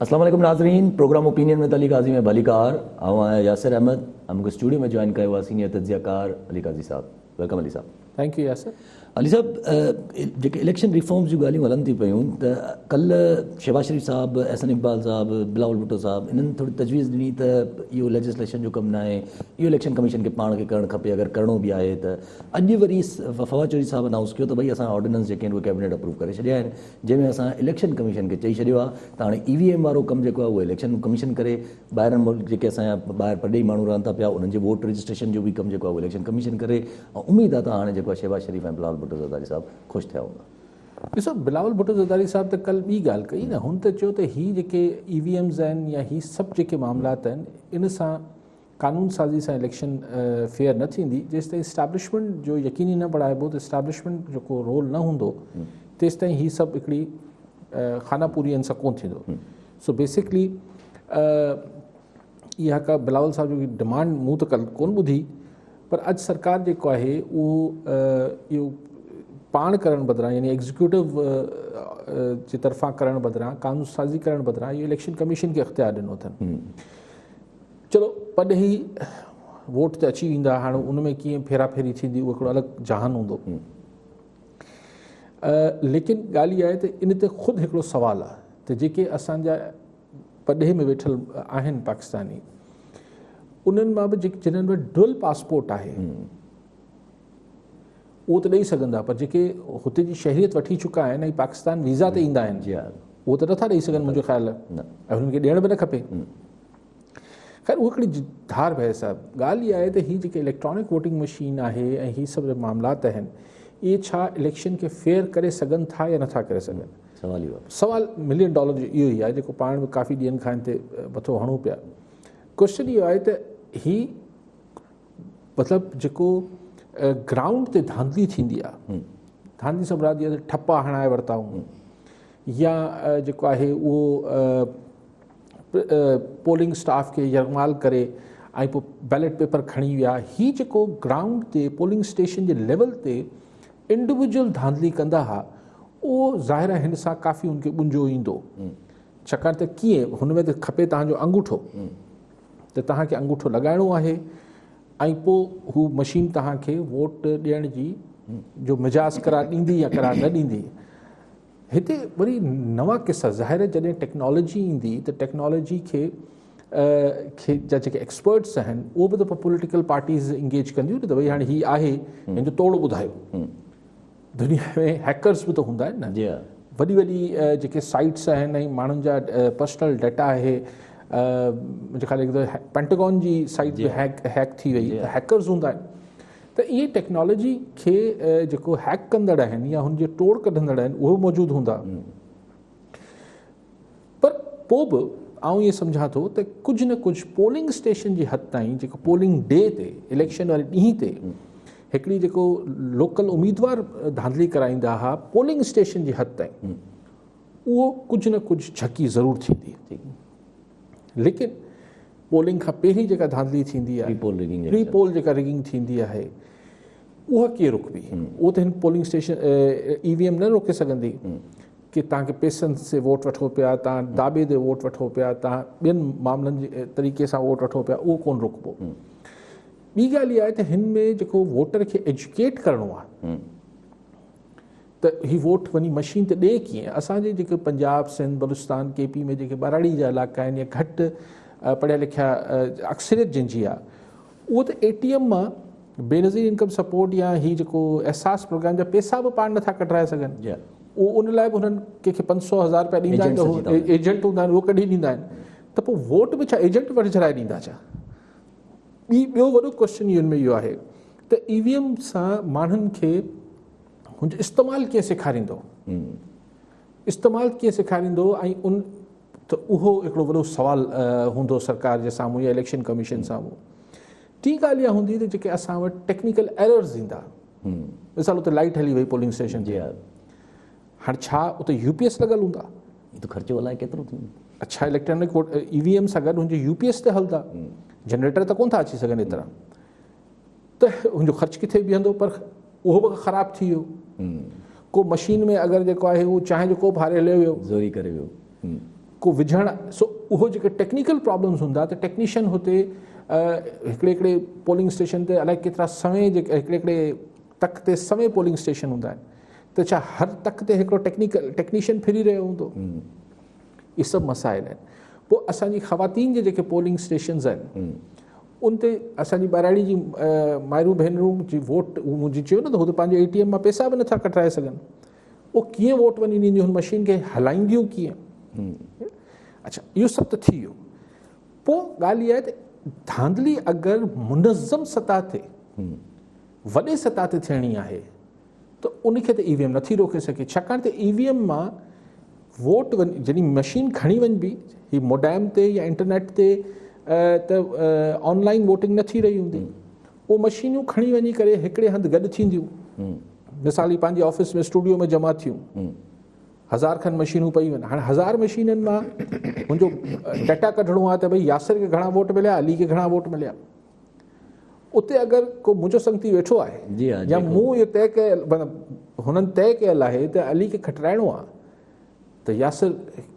اسلام عليڪم ناظرين پروگرام اوپينين ۾ علي قاضي ۾ ڀليڪار آئون آهيان ياسر احمد ۽ مونکي اسٽوڊيو ۾ جوائن ڪيو آهي سينيئر تجزيه ڪار علي قاضي صاحب welcome Ali صاحب. Thank you Yasir. Ali صاحب جيڪي اليڪشن ريفارمز جون ڳالهيون هلن ٿي پيون ته ڪلهه شهباز شريف صاحب احسن اقبال صاحب بلاول ڀٽو صاحب انهن ٿوري تجويز ڏني ته اهو ليجسليشن جو ڪم ناهي اهو اليڪشن ڪميشن کي پاڻ کي ڪرڻ کپي اگر ڪرڻو به آهي ته اڄ وري فواد چوڌري صاحب انائونس ڪيو ته ڀئي اسان آرڊيننس جيڪي آهن اهي ڪيبنيٽ اپروو ڪري ڇڏيا آهن جنهن ۾ اسان اليڪشن ڪميشن کي چئي ڇڏيو آهي ته هاڻي اي وي ايم وارو ڪم جيڪو آهي اهو اليڪشن ڪميشن ڪري ٻاهرن ملڪ جيڪي اسان جا ٻاهر پرڏيهي ماڻهو رهن ٿا پيا انهن جي ووٽ رجسٽريشن جو به ڪم جيڪو آهي اهو اليڪشن ڪميشن ڪري ۽ اميد آهي ته هاڻي جيڪو آهي شهباز شريف ۽ بلاول ڀٽو زرداري صاحب خوش ٿيا هوندا. ڏسو بلاول ڀٽو زرداري صاحب ته ڪل ٻي ڳالهه ڪئي نه هن ته چيو ته هي جيڪي اي وي ايمز آهن يا هي سڀ جيڪي معاملات آهن ان سان قانون سازي سان اليڪشن فيئر نه ٿيندي جيستائين اسٽيبلشمينٽ جو يقيني نه بڻائبو ته اسٽيبلشمينٽ جو ڪو رول نه هوندو تيستائين هي سڀ هڪڙي خانه پوري ان سان ڪون ٿيندو سو بيسڪلي اها ڪا بلاول صاحب جي ڊمانڊ مون ته ڪل ڪون ٻڌي پر اڄ سرڪار جيڪو آهي اهو اهو پاڻ ڪرڻ بدران يعني ايگزيڪيوٽو جي طرفان ڪرڻ بدران قانون سازي ڪرڻ بدران اهو اليڪشن ڪميشن کي اختيار ڏنو اٿن چلو پرڏيهي ووٽ ته اچي ويندا هاڻ ان ۾ ڪيئن ڦيرا ڦيري ٿيندي اهو هڪڙو الڳ جهان هوندو ليڪن ڳالهه اها آهي ته ان تي خود هڪڙو سوال آهي ته جيڪي اسان جا پرڏيهه ۾ ويٺل آهن پاڪستاني انهن مان به جيڪي جنهن وٽ ڊوئل پاسپورٽ آهي اهو ته ڏئي سگهندا پر جيڪي هتي جي شهريت وٺي چڪا آهن ۽ پاڪستان ويزا تي ايندا آهن اهو ته نٿا ڏئي سگهن منهنجو خيال ۽ هنن کي ڏيڻ به نه کپي. خير اهو هڪڙي ڌار بحث آهي. ڳالهه اها آهي ته هي جيڪي اليڪٽرانڪ ووٽنگ مشين آهي ۽ هي سڀ معاملات آهن اهي ڇا اليڪشن کي فيئر ڪري سگهن ٿا يا نٿا ڪري سگهن؟ سوال اهو آهي. سوال ملين ڊالر جو اهو ئي آهي جيڪو پاڻ به ڪافي ڏينهن کان هن تي مٿو هڻون پيا. ڪوئسچن اهو آهي ته هي مطلب جيڪو گرائونڊ تي ڌانڌلي ٿيندي آهي ڌانڌلي سان مراد اها ته ٺپا هڻائي ورتائون يا جيڪو آهي اهو پولنگ اسٽاف کي يرغمال ڪري ۽ پوء بيلٽ پيپر کڻي ويا هي جيڪو گرائونڊ تي پولنگ اسٽيشن جي ليول تي انڊيويجول ڌانڌلي ڪندا ها اهو ظاهر آهي هن سان ڪافي ان کي ٻنجو ايندو ڇاڪاڻ ته ڪيئن هن ۾ ته کپي توهان جو انگوٺو ته توهان کي انگوٺو لڳائڻو آهي ۽ پوء هو مشين توهان کي ووٽ ڏيڻ جي جو مجاز قرار ڏيندي يا قرار نه ڏيندي هتي وري نوان قصا ظاهر آهي جڏهن ٽيڪنالاجي ايندي ته ٽيڪنالاجي کي کي جا جيڪي ايڪسپرٽس آهن اهو به ته پوء پوليٽيڪل پارٽيز انگيج ڪنديون نه ته ڀئي هاڻي هي آهي هن جو توڙ ٻڌايو دنيا ۾ هيڪرز به ته هوندا آهن نه جي وڏي وڏي جيڪي سائيٽس آهن ۽ ماڻهن جا پرسنل ڊيٽا آهي منهنجي خيال هڪ پينٽاگون جي سائيٽ به هيڪ هيڪ ٿي وئي ته هيڪرز هوندا آهن ته اهي ٽيڪنالاجي کي جيڪو هيڪ ڪندڙ آهن يا هن جي ٽوڙ ڪڍندڙ آهن اهي موجود هوندا پر پوء به آئون ائين سمجهان ٿو ته ڪجهه نه ڪجهه پولنگ اسٽيشن جي حد تائين جيڪو پولنگ ڊي تي اليڪشن واري ڏينهن تي هڪڙي جيڪو لوڪل اميدوار ڌانڌلي ڪرائيندا ها پولنگ اسٽيشن جي حد تائين اهو ڪجهه نه ڪجهه جهڪي ضرور ٿيندي ليڪن پولنگ کان پهرين جيڪا ڌانڌلي ٿيندي آهي پري پول جيڪا رگنگ ٿيندي آهي اها ڪيئن رڪبي اهو ته هن پولنگ اسٽيشن اي وي ايم نه روڪي سگهندي ڪي توهان کي پيسن سي ووٽ وٺو پيا توهان داٻي تي ووٽ وٺو پيا توهان ٻين معاملن جي طريقي سان ووٽ وٺو پيا اهو ڪون رڪبو ٻي ڳالهه اها آهي ته هن ۾ جيڪو ووٽر کي ايجوڪيٽ ڪرڻو آهي ته هي ووٽ وڃي مشين تي ڏئي ڪيئن؟ اسان جي جيڪي پنجاب، سنڌ، بلوچستان، ڪي پي ۾ جيڪي ٻهراڙي جا علائقا آهن يا گهٽ پڙهيا لکيا اڪثريت جن جي آهي اهو ته اي ٽي ايم مان بينظير انڪم سپورٽ يا هي جيڪو احساس پروگرام جا پيسا به پاڻ نٿا ڪڍرائي سگهن اهو ان لاء به هنن ڪنهن کي 500 هزار رپيا ڏيندا آهن ته هو ايجنٽ هوندا آهن اهو ڪڍي ڏيندا آهن ته پوء ووٽ به ڇا ايجنٽ وٺجرائي ڏيندا ڇا؟ ٻي ٻيو وڏو ڪوشچن ان ۾ اهو آهي ته اي وي ايم سان ماڻهن کي هن جو استعمال ڪيئن سيکاريندو استعمال ڪيئن سيکاريندو ۽ ان ته اهو هڪڙو وڏو سوال هوندو سرڪار جي سامهون يا اليڪشن ڪميشن سامهون ٽين ڳالهه اها هوندي ته جيڪي اسان وٽ ٽيڪنيڪل ايررز ايندا مثال اتي لائٽ هلي وئي پولنگ اسٽيشن تي هاڻي ڇا اتي يو پي ايس لڳل هوندا ته خرچو الائي ڪيترو ٿيندو اڇا اليڪٽرانڪ ووٽ اي وي ايم سان گڏ هن جو يو پي ايس ته هلندا جنريٽر ته ڪون ٿا اچي سگهن ايترا ته هن جو خرچ ڪٿي بيهندو پر اهو به خراب ٿي ويو ڪو مشين ۾ اگر جيڪو آهي اهو چانهه جو ڪوپ هاري هليو ويو زوري ڪري ويو. ڪو وجهڻ سو اهو جيڪي ٽيڪنيڪل پرابلمز هوندا ته ٽيڪنيشن هتي هڪڙي هڪڙي پولنگ اسٽيشن تي الائي ڪيترا سوين جيڪي هڪڙي هڪڙي تڪ تي سوين پولنگ اسٽيشن هوندا آهن ته ڇا هر تڪ تي هڪڙو ٽيڪنيڪل ٽيڪنيشن ڦري رهيو هوندو؟ اهي سڀ مسائل آهن. پوء اسان جي خواتين جي جيڪي پولنگ اسٽيشنز آهن ان تي اسان جي ٻهراڙي جي مائرون ڀينرون جي ووٽ مون جي چيو نه ته هو ته پنهنجي اي ٽي ايم مان پئسا به نٿا ڪڍرائي سگهن اهو ڪيئن ووٽ وڃي ڏينديون هن مشين کي هلائينديون ڪيئن؟ اڇا اهو سڀ ته ٿي ويو پوء ڳالهه اها آهي ته ڌانڌلي اگر منظم سطح تي وڏي سطح تي ٿيڻي آهي ته ان کي ته اي وي ايم نٿي روڪي سگهي ڇاڪاڻ ته اي وي ايم مان ووٽ جڏهن مشين کڻي وڃبي هي موڊيم تي يا انٽرنيٽ تي ته آن لائن ووٽنگ نه ٿي رهي هوندي اهو مشينون کڻي وڃي ڪري هڪڙي هنڌ گڏ ٿينديون مثال هي پنهنجي آفيس ۾ اسٽوڊيو ۾ جمع ٿيون هزار کن مشينون پئي وڃن هاڻي هزار مشينن مان منهنجو ڊيٽا ڪڍڻو آهي ته ڀئي ياسر کي گهڻا ووٽ مليا علي کي گهڻا ووٽ مليا اتي اگر ڪو منهنجو سنگتي ويٺو آهي جي ها يا مون اهو طئي ڪيل مطلب هنن طئي ڪيل آهي ته علي کي کٽرائڻو آهي ته ياسر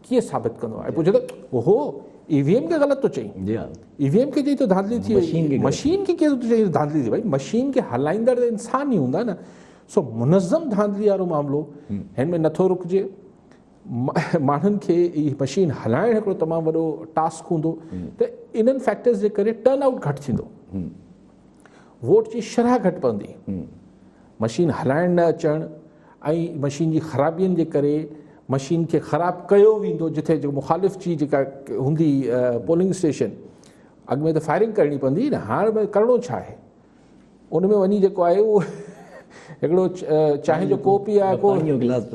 ڪيئن ثابت ڪندو ۽ پوء چوندو اوهو اي وي ايم کي غلط ٿو چئين جي ها اي وي ايم کي چئي ٿو ڌانڌلي ٿي وئي مشين کي ڪيئن ٿو چئين ڌانڌلي ٿي ڀئي مشين کي هلائيندڙ ته انسان ئي هوندا نه سو منظم ڌانڌلي وارو معاملو هن ۾ نٿو رڪجي ماڻهن کي هي مشين هلائڻ هڪڙو تمام وڏو ٽاسڪ هوندو ته انهن فيڪٽرز جي ڪري ٽرن آئوٽ گهٽ ٿيندو ووٽ جي شرح گهٽ پوندي مشين هلائڻ نه اچڻ ۽ مشين جي خرابين جي ڪري مشين کي خراب ڪيو ويندو جتي جو مخالف جي جيڪا هوندي پولنگ اسٽيشن اڳ ۾ ته فائرنگ ڪرڻي پوندي نه هاڻ ڪرڻو ڇا آهي ان ۾ وڃي جيڪو آهي اهو هڪڙو چانهه جو ڪوپ يا ڪو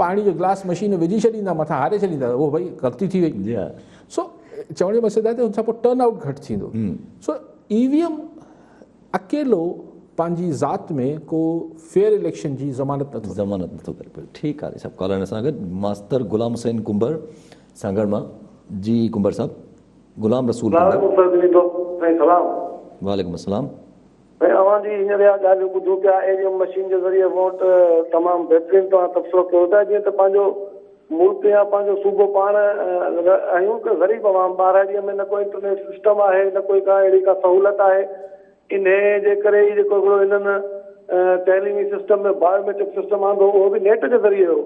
پاڻي جو گلاس مشين ۾ وجهي ڇڏيندا مٿان هاري ڇڏيندا اهو ڀئي غلطي ٿي وئي جي ها سو چوڻ جو مقصد آهي ته ان سان پوء ٽرن آئوٽ گهٽ ٿيندو سو اي وي ايم اڪيلو پنهنجي ذات ۾ ڪو فيئر اليڪشن جي ضمانت نٿو ضمانت نٿو ڪري پيو ٺيڪ آهي صاحب ڪالر سان گڏ ماستر غلام حسين ڪنڀر سانگهڙ مان جي ڪنڀر صاحب غلام رسول سائين سلام. وعليڪم السلام. سائين اوهان جي هينئر اها ڳالهيون ٻڌون پيا اي وي ايم مشين جي ذريعي ووٽ تمام بهترين توهان تبصرو ڪيو ٿا جيئن ته پنهنجو ملڪ يا پنهنجو صوبو پاڻ آهيون ته غريب عوام ٻهراڙيء ۾ نه ڪو انٽرنيٽ سسٽم آهي نه ڪوئي ڪا اهڙي ڪا سهولت آهي انهيء جي ڪري ئي جيڪو هڪڙو هنن تعليمي سسٽم ۾ بايو ميٽرڪ سسٽم آندو اهو به نيٽ جي ذريعي هو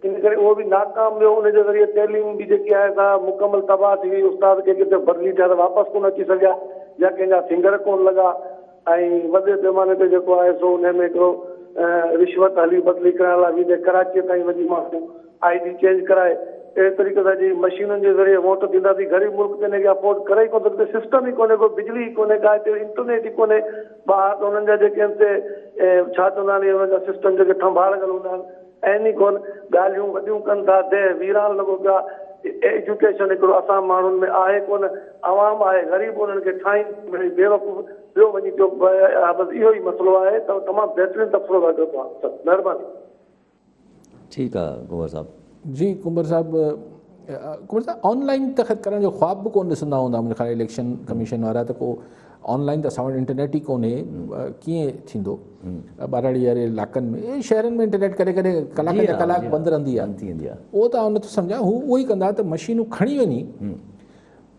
ان ڪري اهو به ناڪام ويو ان جي ذريعي تعليم به جيڪي آهي سا مڪمل تباهه ٿي وئي استاد ڪي ڪٿي بدلي ٿيا ته واپس ڪونه اچي سگهيا يا ڪنهن جا فنگر ڪونه لڳا ۽ وڏي پيماني تي جيڪو آهي سو انهي ۾ هڪڙو رشوت هلي بدلي ڪرائڻ لاء ويندي ڪراچيء تائين وڃي ماڻهو I D change ڪرائي اهڙي طريقي سان جي مشينن جي ذريعي ووٽ ٿيندا ٿي غريب ملڪ ته ان کي افورڊ ڪري ئي ڪونه سگهندو سسٽم ئي ڪونهي ڪو بجلي ئي ڪونهي ڪا هتي انٽرنيٽ ئي ڪونهي ٻاهر ته انهن جا جيڪي آهن سي ڇا چوندا آهن انهن جا سسٽم جيڪي ٿنڀا لڳل هوندا آهن آهن ئي ڪونه ڳالهيون وڏيون ڪن ٿا ديهه ويران لڳو پيو آهي ايجوڪيشن هڪڙو اسان ماڻهن ۾ آهي ڪونه عوام آهي غريب انهن کي ٺاهين مڙئي بيوقوف ٻيو وڃي پيو بس اهو ئي مسئلو آهي ته تمام بهترين تبصرو ٿا ڪيو توهان سر مهرباني. ٺيڪ آ ڪنور صاحب. جي ڪنور صاحب ڪنور صاحب آن لائن ته خير ڪرڻ جو خواب به ڪون ڏسندا هوندا منهنجي خيال اليڪشن ڪميشن وارا ته ڪو آن لائن ته اسان وٽ انٽرنيٽ ئي ڪونهي ڪيئن ٿيندو ٻهراڙي واري علائقن ۾ شهرن ۾ انٽرنيٽ ڪڏهن ڪڏهن ڪلاڪ جا ڪلاڪ بند رهندي آهي اهو ته آئون نٿو سمجهان هو اهو ئي ڪندا ته مشينون کڻي وڃي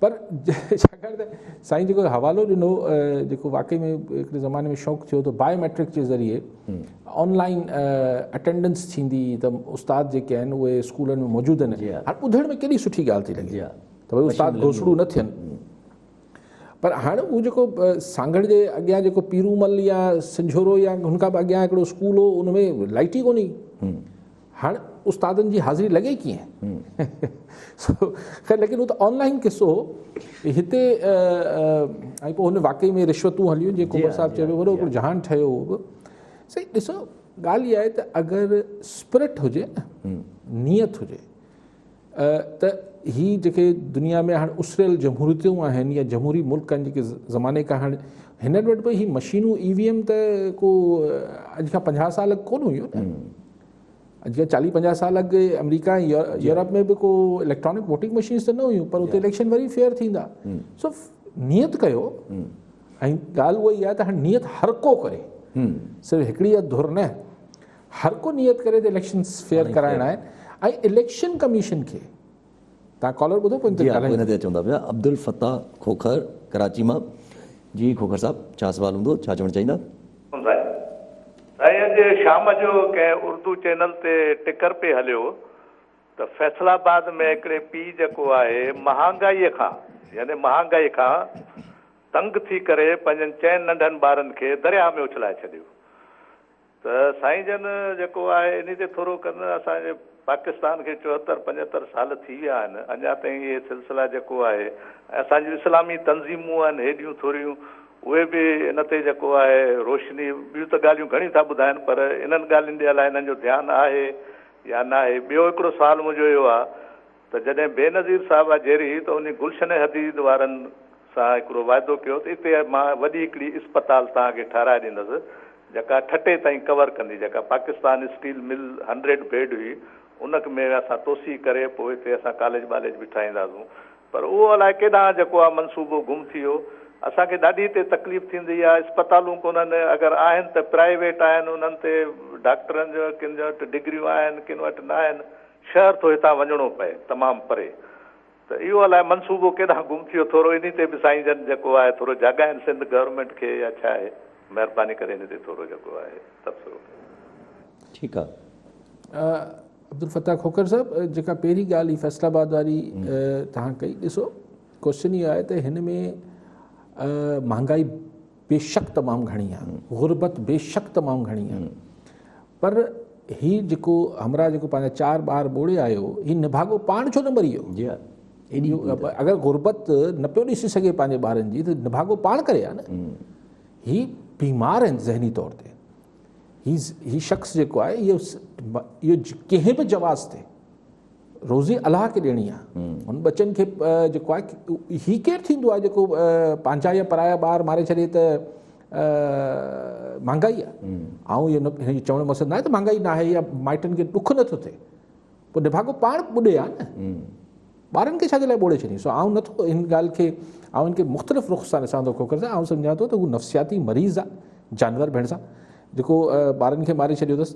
پر ڇاڪاڻ ته سائين جيڪو حوالو ڏنو جيڪو واقعي ۾ هڪڙي زماني ۾ شوق ٿيو ته بايو ميٽرڪ جي ذريعي آن لائن اٽينڊنس ٿيندي ته استاد جيڪي آهن اهي اسڪولن ۾ موجود آهن هاڻ ٻڌڻ ۾ ڪيڏي سٺي ڳالهه ٿي لڳي ته ڀئي استاد گهوسڙو نه ٿين پر هاڻ اهو جيڪو سانگهڙ جي اڳيان جيڪو پيرومل يا سنجهورو يا هن کان به اڳيان هڪڙو اسڪول هو ان ۾ لائٽ ئي ڪونهي هاڻ استادن جي حاضري لڳي ڪيئن؟ سو خير ليڪن هو ته آن لائن قصو هو هتي ۽ پوء هن واقعي ۾ رشوتون هليون جيئن ڪنور صاحب چيو وڏو هڪڙو جهان ٺهيو هو به سائين ڏسو ڳالهه اها آهي ته اگر اسپرٽ هجي نه نيت هجي ته هي جيڪي دنيا ۾ هاڻ اسريل جمهوريتون آهن يا جمهوري ملڪ آهن جيڪي زماني کان هاڻ هنن وٽ به هي مشينون اي وي ايم ته ڪو اڄ کان 50 سال اڳ ڪونه هيون نه اڄ کان 40 50 سال اڳ آمريڪا ۽ يورپ ۾ به ڪو اليڪٽرانڪ ووٽنگ مشينز ته نه هيون پر اتي اليڪشن وري فيئر ٿيندا سو نيت ڪيو ۽ ڳالهه اها ئي آهي ته هاڻ نيت هر ڪو ڪري صرف هڪڙي يا ڌر نه هر ڪو نيت ڪري ته اليڪشنز فيئر ڪرائڻا آهن ۽ اليڪشن ڪميشن کي توهان ڪالر ٻڌو پوء ان تي جي ها ڳالهايون. پوء ان تي اچون ٿا پيا. عبدالفتاح کوکر ڪراچي مان. جي کوکر صاحب ڇا سوال هوندو ڇا چوڻ چاهيندا؟ سائين سائين اڄ شام جو ڪنهن اردو چينل تي ٽڪر پئي هليو ته فيصل آباد ۾ هڪڙي پيء جيڪو آهي مهانگائيء کان يعني مهانگائي کان تنگ ٿي ڪري پنهنجن چئن ننڍن ٻارن کي درياهه ۾ اڇلائي ڇڏيو ته سائين جن جيڪو آهي انهي تي ٿورو ڪن اسان جي پاڪستان کي 74 75 سال ٿي ويا آهن اڃا تائين اهي سلسلا جيڪو آهي ۽ اسان جون اسلامي تنظيمون آهن هيڏيون ٿوريون اهي به ان تي جيڪو آهي روشني ٻيون ته ڳالهيون گهڻيون ٿا ٻڌائن پر انهن ڳالهين ڏي الائي انهن جو ڌيان آهي يا ناهي ٻيو هڪڙو سوال منهنجو اهو آهي ته جڏهن بينظير صاحبه جيئري هئي ته انهي گلشن حديد وارن سان هڪڙو واعدو ڪيو ته اتي مان وڏي هڪڙي اسپتال توهان کي ٺهرائي ڏيندس جيڪا ٺٽي تائين ڪور ڪندي جيڪا Pakistan steel mill hundred bed هئي ان ۾ اسان توسيع ڪري پوء هتي اسان ڪاليج ٻاليج به ٺاهينداسون پر اهو الائي ڪيڏانهن جيڪو آهي منصوبو گم ٿي ويو اسان کي ڏاڍي هتي تڪليف ٿيندي آهي اسپتالون ڪونهن اگر آهن ته پرائيويٽ آهن انهن تي ڊاڪٽرن جو ڪن وٽ ڊگريون آهن ڪن وٽ نه آهن شهر ٿو هتان وڃڻو پئي تمام پري ته اهو الائي منصوبو ڪيڏانهن گم ٿي ويو ٿورو انهي تي به سائين جن جيڪو آهي ٿورو جاڳائين سنڌ گورنمينٽ کي يا ڇا آهي مهرباني ڪري انهي تي ٿورو جيڪو آهي تبصرو ڪيو. ٺيڪ آ. عبدالفتاح کوکر صاحب جيڪا پهرين ڳالهه هي فيصل آباد واري توهان ڪئي ڏسو ڪوشچن اهو آهي ته هن ۾ مهانگائي بيشڪ تمام گهڻي آهي غربت بيشڪ تمام گهڻي آهي پر هي جيڪو همراهه جيڪو پنهنجا چار ٻار ٻوڙي آيو هي نڀاڳو پاڻ ڇو نه مري ويو؟ جي ها ايڏي اگر غربت نه پيو ڏسي سگهي پنهنجي ٻارن جي ته نڀاڳو پاڻ ڪري ها نه. هي بيمار آهن ذهني طور تي. هي هي شخص جيڪو آهي اهو اهو ڪنهن به جواز تي روزي الله کي ڏيڻي آهي هن ٻچن کي جيڪو آهي هي ڪير ٿيندو آهي جيڪو پنهنجا يا پرايا ٻار ماري ڇڏي ته مهانگائي آهي آئون اهو هن جو چوڻ جو مقصد ناهي ته مهانگائي ناهي يا مائٽن کي ڏک نٿو ٿئي پوء نڀاڳو پاڻ ٻڏي آ نه ٻارن کي ڇا جي لاء ٻوڙي ڇڏي سو آئون نٿو هن ڳالهه کي آئون هن کي مختلف رخ سان ڏسان ٿو کوکر سان آئون سمجهان ٿو ته هو نفسياتي مريض آ جانور ڀيڻ سان جيڪو ٻارن کي ماري ڇڏيو اٿس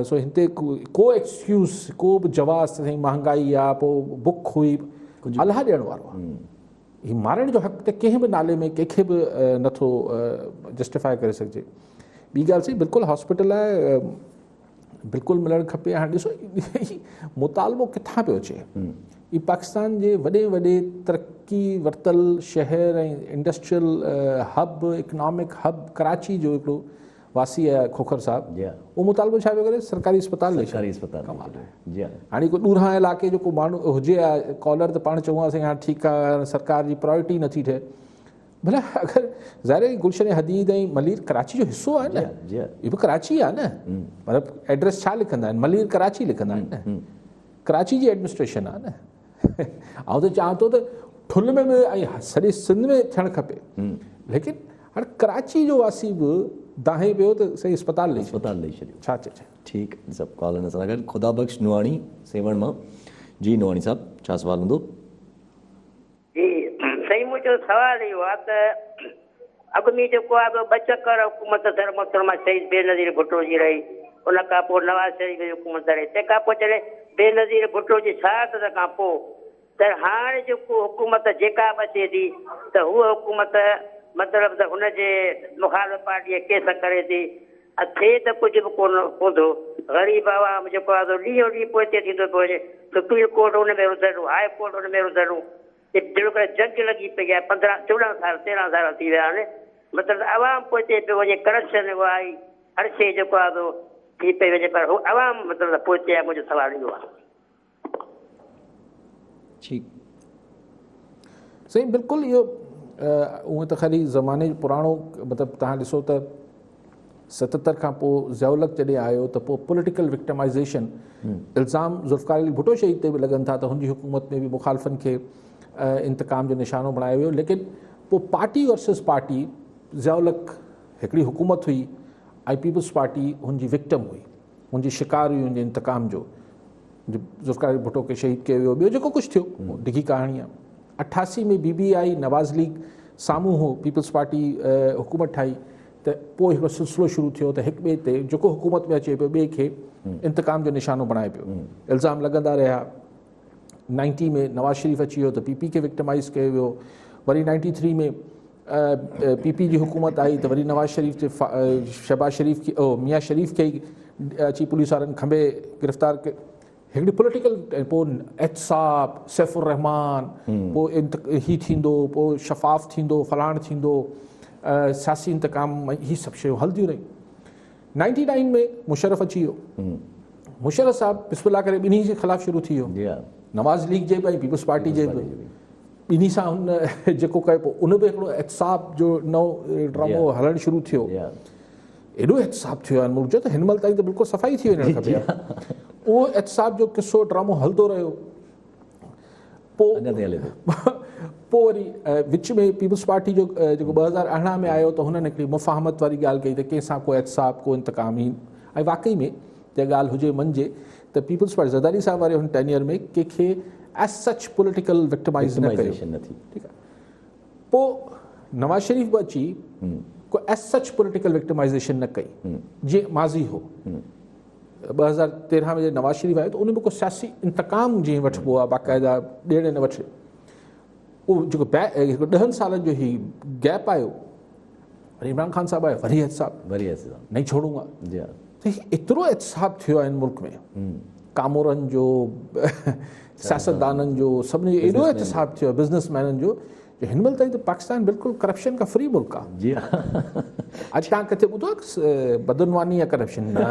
سو هن تي ڪو ايڪسڪيوز ڪو به جواز ته سائين مهانگائي آ پوء بک هئي الله ڏيڻ وارو آ هي مارڻ جو حق ته ڪنهن به نالي ۾ ڪنهن کي به نٿو جسٽيفائي ڪري سگهجي ٻي ڳالهه سائين بلڪل هاسپيٽل لاء بلڪل ملڻ کپي هاڻي ڏسو مطالبو ڪٿان پيو اچي هي پاڪستان جي وڏي وڏي ترقي ورتل شهر ۽ انڊسٽريل هب اڪنامڪ هب ڪراچي جو هڪڙو واسي آهي کوکر صاحب اهو مطالبو ڇا پيو ڪري سرڪاري اسپتال ڏئي سرڪاري اسپتال ڪمال جي ها هاڻي ڪو ڏوران علائقي جو ڪو ماڻهو هجي ها ڪالر ته پاڻ چئون ها سائين ها ٺيڪ آهي سرڪار جي پرائرٽي نٿي ٺهي ڀلا اگر ظاهر آهي گلشن حديد ۽ ملير ڪراچي جو حصو آهي نه جي ها اهو به ڪراچي آهي نه مطلب ايڊريس ڇا لکندا آهن ملير ڪراچي لکندا آهن نه ڪراچي جي ايڊمنسٽريشن آهي نه آئون ته چاهان ٿو ته ٺل ۾ به ۽ سڄي سنڌ ۾ ٿيڻ کپي ليڪن هاڻي ڪراچي جو واسي به دانهين پيو ته سائين اسپتال ڏئي اسپتال ڏئي ڇڏيو ڇا چئجي ٺيڪ سڀ ڪال هن سان گڏ خدا بخش نوحاڻي سيوهڻ مان جي نوحاڻي صاحب ڇا سوال هوندو؟ جي سائين منهنجو سوال اهو آهي ته اڳ ۾ جيڪو آهي ٻه چڪر حڪومت سر محترمه شهيد بينظير ڀٽو جي رهي ان کان پوء نواز شريف جي حڪومت رهي تنهن کان پوء جڏهن بينظير ڀٽو جي شهادت کان پوء ته هاڻ جيڪو حڪومت جيڪا به اچي ٿي ته هوء حڪومت مطلب ته هن جي مخالف پارٽيء ڪيس ڪري ٿي ۽ ٿئي ته ڪجهه به ڪونه ڪوندو غريب عوام جيڪو آهي سو ڏينهون ڏينهن پوئتي ٿيندو پيو وڃي سپريم ڪورٽ ان ۾ رڌل هاء ڪورٽ ان ۾ رڌل جهڙوڪر جنگ لڳي پئي آهي پندرهن چوڏهن سال تيرهن سال ٿي ويا آهن مطلب ته عوام پوئتي پيو وڃي ڪرپشن اها آئي هر شيء جيڪو آهي سو ٿي پئي وڃي پر هو عوام مطلب ته پوئتي آهي منهنجو سوال اهو آهي. ٺيڪ. سائين بلڪل اهو اونئن ته خالي زماني جو پراڻو مطلب تهان ڏسو ته 77 کان پوء ضياء الحق جڏهن آيو ته پوء پوليٽيڪل وڪٽمائزيشن الزام ذوالفقار علي ڀٽو شهيد تي به لڳن ٿا ته هن جي حڪومت ۾ به مخالفن کي انتقام جو نشانو بڻايو ويو ليڪن پوء party versus party Zia ul-Haq هڪڙي حڪومت هئي ۽ پيپلز پارٽي هن جي وڪٽم هئي هن جي شڪار هئي هن جي انتقام جو ذوالفقار علي ڀٽو کي شهيد ڪيو ويو ٻيو جيڪو ڪجهه ٿيو ڊگهي ڪهاڻي آهي 88 ۾ بي بي آئي نواز ليگ سامهون هو پيپلز پارٽي حڪومت ٺاهي ته پوء هڪڙو سلسلو شروع ٿيو ته هڪ ٻئي تي جيڪو حڪومت ۾ اچي پيو ٻئي کي انتقام جو نشانو بڻائي پيو الزام لڳندا رهيا 90 ۾ نواز شريف اچي ويو ته پي پي کي وڪٽمائز ڪيو ويو، وري 93 ۾ پي پي جي حڪومت آئي ته وري نواز شريف تي شهباز شريف کي ميان شريف کي اچي پوليس وارن کنڀي گرفتار ڪيو. هڪڙي پوليٽيڪل پوء احتساب، سيف الرحمان، پوء هي ٿيندو، پوء شفاف ٿيندو، فلاڻ ٿيندو، سياسي انتقام، هي سڀ شيون هلنديون رهيون. 99 ۾ مشرف اچي ويو. مشرف صاحب بسم الله ڪري ٻنهي جي خلاف شروع ٿي ويو، نواز ليگ جي به ۽ پيپلز پارٽي جي به. ٻنهي سان هن جيڪو ڪيو پوء ان به هڪڙو احتساب جو نئون ڊرامو هلڻ شروع ٿيو. ايڏو احتساب ٿيو آهي ملڪ جو ته هن مهل تائين ته بلڪل صفائي ٿي وڃڻ کپي. اهو احتساب جو قصو ڊرامو هلندو رهيو. پوء پوء وري وچ ۾ پيپلز پارٽي جو جيڪو 2018 ۾ آيو ته هنن هڪڙي مفاهمت واري ڳالهه ڪئي ته ڪنهن سان ڪو احتساب ڪو انتقام هي ۽ واقعي ۾ جا ڳالهه هجي مڃجي ته پيپلز پارٽي زرداري صاحب واري هن ٽينيئر ۾ ڪنهن کي ايز سچ پوليٽيڪل وڪٽمائز نه ڪيو. ٺيڪ آهي. پوء نواز شريف به اچي ڪو ايز سچ پوليٽيڪل وڪٽمائزيشن نه ڪئي جيئن ماضي هو. 2013 ۾ جڏهن نواز شريف آيو ته ان به ڪو سياسي انتقام جيئن وٺبو آهي باقاعده ڏيڻ نه وٺ اهو جيڪو هڪ ڏهن سالن جو هي گيپ آيو وري عمران خان صاحب آيو وري احتساب وري احتساب نہیں ڇوڙون گا. جي ها. ته هي ايترو احتساب ٿيو آهي هن ملڪ ۾ ڪامورن جو سياستدانن جو سڀني جو ايڏو احتساب ٿيو آهي بزنس مينن جو جو هن مهل تائين ته پاڪستان بلڪل ڪرپشن کان فري ملڪ آهي. جي ها. اڄ تان ڪٿي ٻڌو آهي بدعنواني يا ڪرپشن؟ نه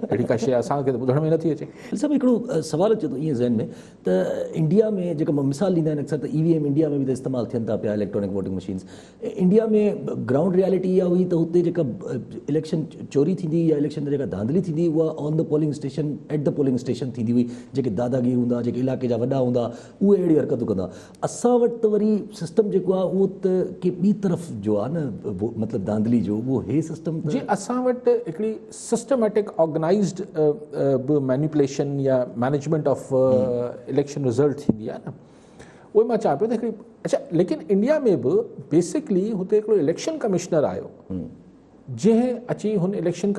اهڙي ڪا شيء اسان کي ته ٻڌڻ ۾ نٿي اچي. صاحب هڪڙو سوال اچي ٿو ائين ذهن ۾ ته انڊيا ۾ جيڪا مثال ڏيندا آهن اڪثر ته اي وي ايم انڊيا ۾ به ته استعمال ٿين ٿا پيا electronic voting machines India ۾ ground reality اها هئي ته هتي جيڪا اليڪشن چوري ٿيندي يا اليڪشن تي جيڪا ڌانڌلي ٿيندي اها on the polling station at the polling station ٿيندي هئي جيڪي داداگير هوندا جيڪي علائقي جا وڏا هوندا اهي اهڙيون حرڪتون ڪندا اسان وٽ ته وري سسٽم جيڪو آهي اهو ته ڪي ٻي طرف جو آهي نه مطلب ڌانڌلي جو اهو هي سسٽم ته جي اسان وٽ هڪڙي سسٽميٽڪ آرگنائزڊ به مينيپوليشن يا مينيجمينٽ آف اليڪشن رزلٽ ٿيندي آهي نه اهو مان چاهيان پيو ته هڪڙي اڇا ليڪن انڊيا ۾ به بيسڪلي هتي هڪڙو اليڪشن ڪمشنر آيو جنهن اچي هن اليڪشن